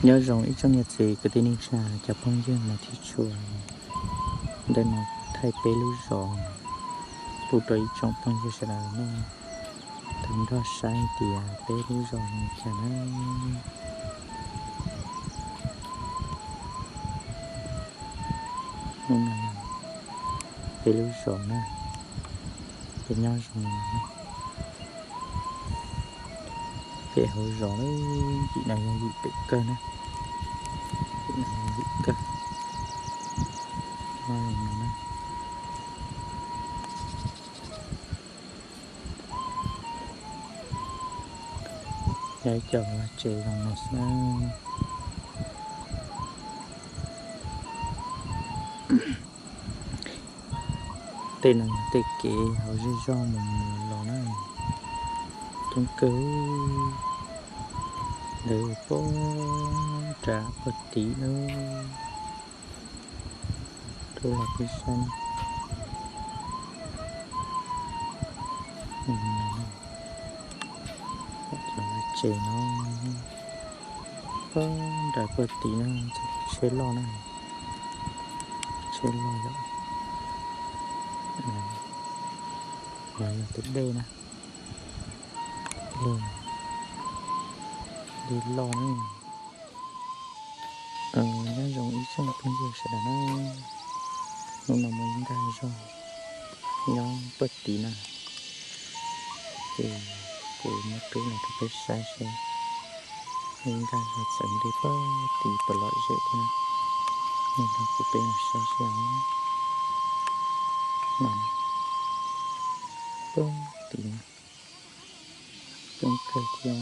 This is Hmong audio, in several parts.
Nyob zoo ib tsoom niam txiv kwv tij neej tsa cov phooj ywg mos thiab tshua, ntawm no thaij peb lub zos pub rau ib tsoom phooj ywg sawv daws nej tau nrog saib tias peb lub zos zoo li cas na. Hnub no peb lub zos na, peb nyob zoo li no na. Peb hauv zos, yim no yog yim pem kawg na, yim no yog yim kawg, nyob zoo li no na. Yog ib co vaj tsev zoo no xwb na. Tej no yog tej kev hauv zej zog mus mus los los na, coob kawg. Ntawd puag nram puag tid na, rau los peb saib na. Cov tsev no puag nram puag tid no, tsheb loj na, tsheb loj yom. Los yog tus dej na, dej loj na. Nyob zoo ib tsoom phooj ywg sawv daws na, hnub no muaj ib nkag zog nyob puag tid na, ces kuv muab rub los rau peb saib seb ib nkag zog txawm nce puag tid puas lom zem thiab na. Nej nrog kuv peb mus saib seb os. No, puag tid na, coob kawg thiab,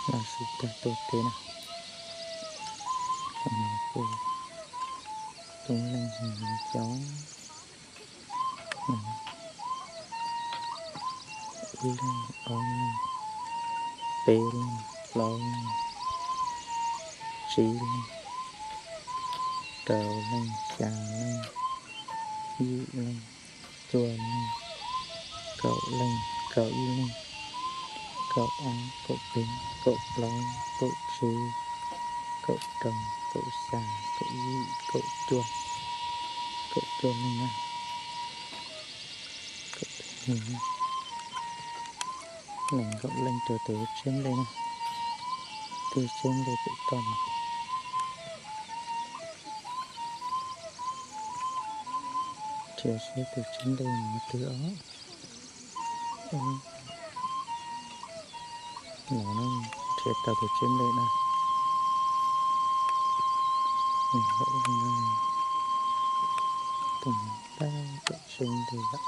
los su tag tuaj teb na. Coob leej heev li cov. Ib leeg, ob leeg, peb leeg, plaub leeg, tsib leeg, rau leej, xya leej, yim leej, cuaj leej, kaum leej, kaum ib leej, kaum ob, kaum peb, kaum plaub, kaum tsib, kaum rau, kaum xya, kaum yim, kaum cuaj, kaum cuaj leej na. Kaum cuaj leej, nees nkaum leej rau tus tseb nplej na, tus tseb nplej pem toj no. Nrhiav seb tus tseb nplej no twg os. No na, nrhiav tau tus tseb nplej na. Nees nkaum leej, tus no tab tom tseb nplej lawm.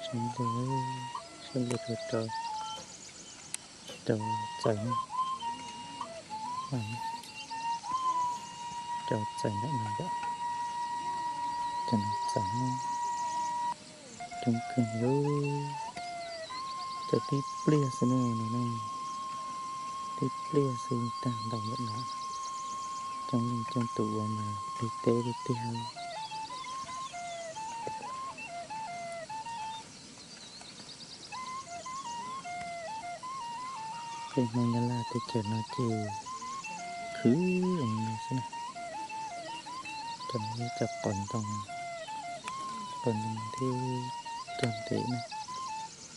Tseb nplej, tseb nplej rau, rau txaws na. Rau txaws ntawm no yom. Cov no txaws na. Coob kawg li, cov tib pliag xwb no, tib pliag xwb tag ntaus ntawm no. Coob leej coob tus ua mas plig teb tiag tiag. Peb Hmoob Nyab Laj teb chaws no ces khwv zoo no xwb na. Cov no yog cov qos ntoo, qos ntoo thiab cog ntev na,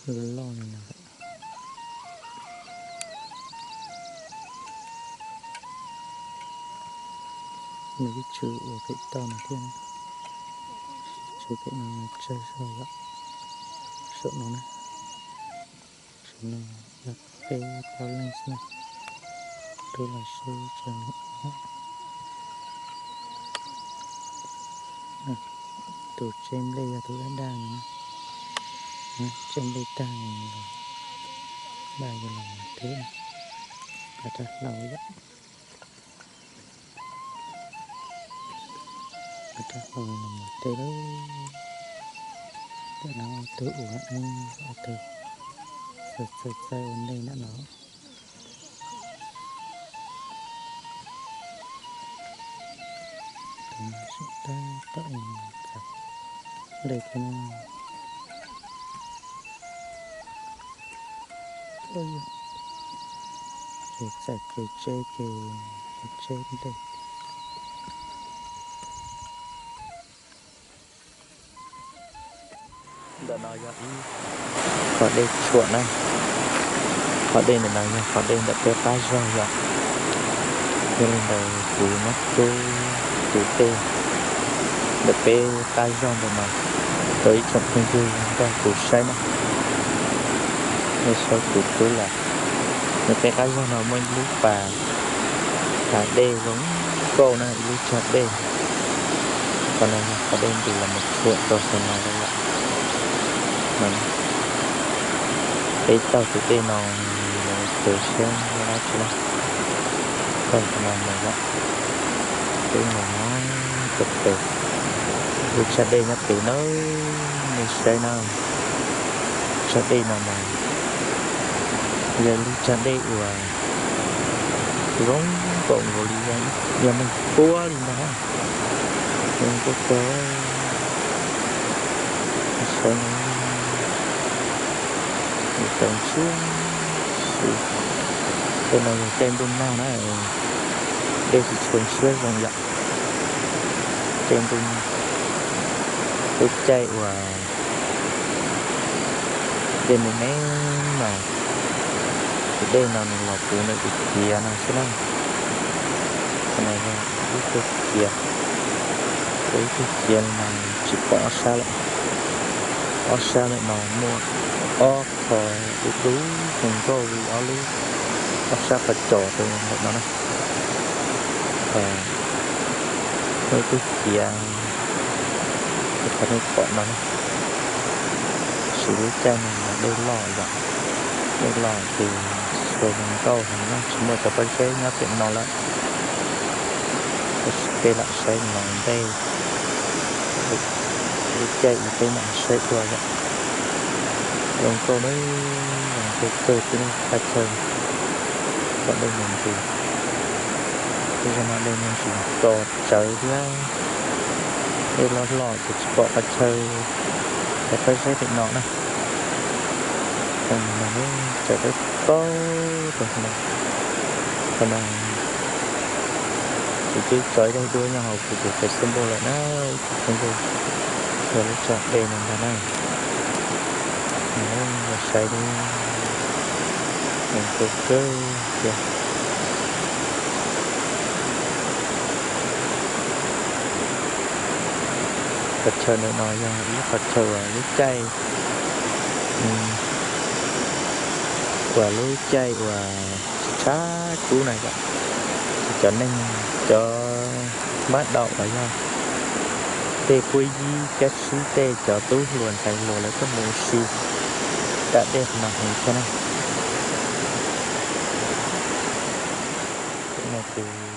loj loj li no. Nws ib txwm ua pem toj no thiab, txwm pem no tsawg zog yom. Saum no na, saum no yog peb plaub leeg xwb na, rub los sub tso no. Tus tseb nplej yog tus daj daj no na, tseb nplej tag los daj los teb na, nqa rab hlau yom. Nqa rab hlau los mus teb lawm. Tam no ob tug ua, ob tug txawj txawj ua ntej ntawm no. Tab tom nqes dej thiab na. Ces txawm ces tseb ces tseb dej. Ntawm no yog ib qho dej tshuam na. Qhov dej ntawm no yog qhov dej ntawm peb qab zog yom. Yog li ntawd kuv yuav muab rub tus dej ntawm peb qab zog ntawm no rau ib tsoom phooj ywg nrog kuv saib na. Nej saib kuv rub los, ntawm peb qab zog no muaj ib lub pas, pas dej zoo nkauj na, ib lub tsag dej. Qhov no yog qhov dej nqis los mus tshuam rau saum no lawm yom. Peb taug tus dej no mus pem seb muaj dab tsi na. Taug qhov no mus yom. Peb mus pem, pem lub tsag dej nyob pem na, nej saib na. Tsag dej no mas yog lub tsag dej uas zoo npaum nkaus li yog neeg puab li ntag na. Zoo nkauj kawg. Saib no, tawv ntshiab si. Tej no yog caij ntuj nag na, dej tsis tshua ntshiab zoo yom. Caij ntuj, lub caij uas dej me me mas tus dej no nws los puv ntawm tus ciav no xwb na. Qhov no yog ib tug ciav, ib tug ciav no tsis pom ob sab lawm. Ob sab ntawm no muaj ob qho dub dub zoo nkauj li ob lub, ob sab qhov cos rau ntawm no na. Muaj ib tug ciav, qhov nej pom no na. Tab sis lub caij no mas dej loj yom, dej loj ces tsis tshua zoo nkauj heev na, tsis muaj cov pob zeb nyob pem no lawm. Tab sis peb lam saib no ntej, lub caij uas peb mam saib dua yom. Zoo nkauj na, zoo nkauj kawg thiab qhov chaw, qhov dej no nqis, tej zaum no dej no nqis tso tsawv thiab. Dej loj loj ces tsis pom qhov chaw, cov pob zeb pem no na. Qhov no tsaws dawb paug rau no. Qhov no kuv twb tso ib daim duab nyob hauv kuv tus Facebook lawm na, ib tsoom phooj ywg, yog lub tsag dej no ntag na. Yog saib li, zoo nkauj kawg thiab. Qhov chaw ntawm no yog ib qhov chaw uas lub caij, uas lub caij uas tshab kub na yom, cov neeg, cov mab daum los yog tej puab yib kab tsib tej cov tub hluas ntxhais hluas lawv tuaj mus ua si da dej qhov no heev thiab na. Ces